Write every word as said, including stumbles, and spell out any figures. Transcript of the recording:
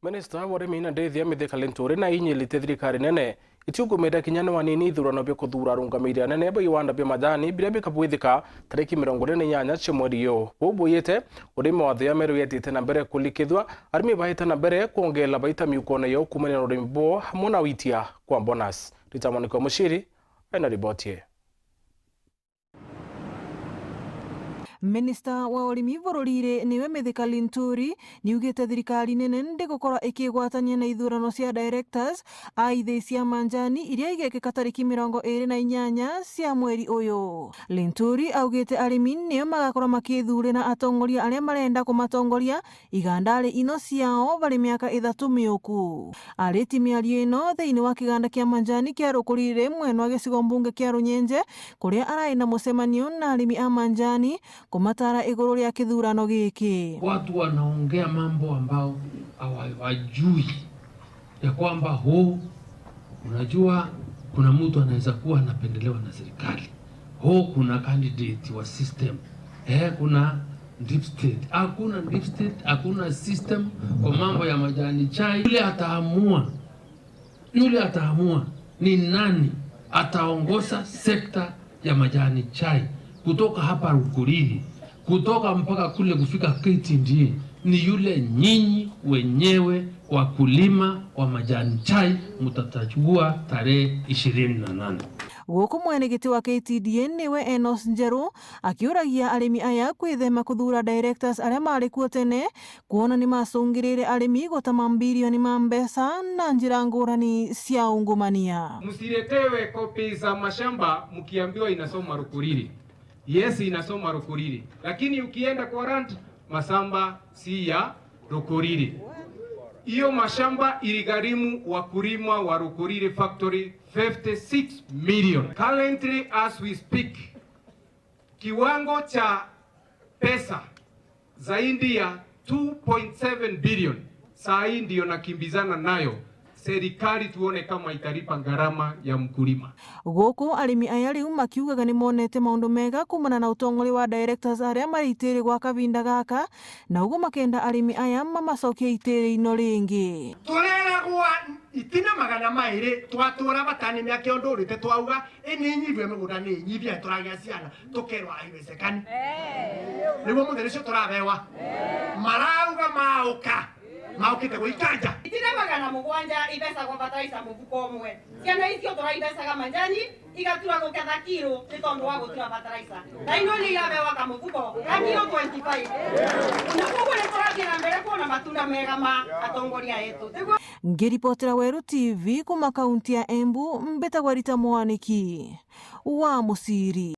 Minista wa urimi na ndithia Mithika Linturi na inyilite thirikari nene itiukumite kinya ni wanini ithurano bia kuthuura arungamiri anene ba iwanda bia majani biria bikabwithika tariki mirongo iri na inyanya cia mweri uyu. Buu bwiyite, urimi wa thia meru yetite na mbere kulikithua, arimi baite na mbere kwongela baita miukone yao kuumania na urimi bwao hamwe na witia kwa bonus. Rita Mwaniki wa Muciri ena riboti ii. Minista wa urimi bururiri niwe Mithika Linturi niugite thirikari nene ndigukorwa ikigwatania na ithurano cia directors a ithii cia manjani iria igekika tariki mirongo iri na inyanya cia mweri uyu. Linturi augite arimi nio magakorwa makithurira atongoria aria marenda kumatongoria igandari ino ciao bari miaka ithatu miuku. Ariti miario ino thiini wa kiganda kia majani kia Rukuriri mwena wa gicigo mbunge kia Runyenje, kuria arai na mucemanio na arimi a majani kumataara iguru ria kithurano giki. Watu wanaongea mambo ambao hawajui ya kwamba, oh, unajua kuna mtu anaweza kuwa anapendelewa na serikali. Oh, kuna candidate wa system. Eh, kuna deep state. Hakuna deep state, hakuna system kwa mambo ya majani chai. Yule ataamua, yule ataamua ni nani ataongoza sekta ya majani chai kutoka hapa Rukuriri, kutoka mpaka kule kufika K T D A, ni yule nyinyi wenyewe wakulima wa majani chai mtachagua tarehe ishirini na nane. Guku mwenegiti wa K T D A niwe Enos Njeru akiuragia arimi aya kwithema kuthuura directors aria mari kuo tene, kwona ni macungirire arimi guta mambirioni ma mbeca na njira ngurani cia ungumania. Msiletewe kopi za mashamba mkiambiwa inasoma Rukuriri. Yes, inasoma Rukuriri. Lakini ukienda kwa land, mashamba si ya Rukuriri. Hiyo mashamba iligharimu wakulima wa Rukuriri factory fifty-six million. Currently, as we speak, kiwango cha pesa zaidi ya two point seven billion saa hii ndio nakimbizana nayo serikali, tuone kama italipa gharama ya mkulima. Guku arimi aya riu makiugaga ni monete maundu mega kumana na utongoria wa directors aria mari itiri gwa kavinda gaka, na uguo makenda arimi aya mamacokie itiri ino ringi. Tureragwa itina magana mairi, twatura batani miaka iyo ndurite twauga, ini inyithue migunda ni inyithie, turagia ciana, tukerwa aiwezekani. Niguo muthenya ucio turabewa. Marauga mauka, maukite guikanja. Itina magana mugwanja ibecagwa bataraisa mufuko umwe. Ciana icio turaibecaga majani, igatura guketha kiro ni tondu wa gutura bataraisa. Na ino ni irabewa kamufuko ka kiro twenty-five. Na koguo ni turathie na mbere kuona matunda mega ma atongoria etu. Ngiripotera Weru T V kuma kaunti ya Embu, mbitagwa Rita Mwaniki wa Muciri.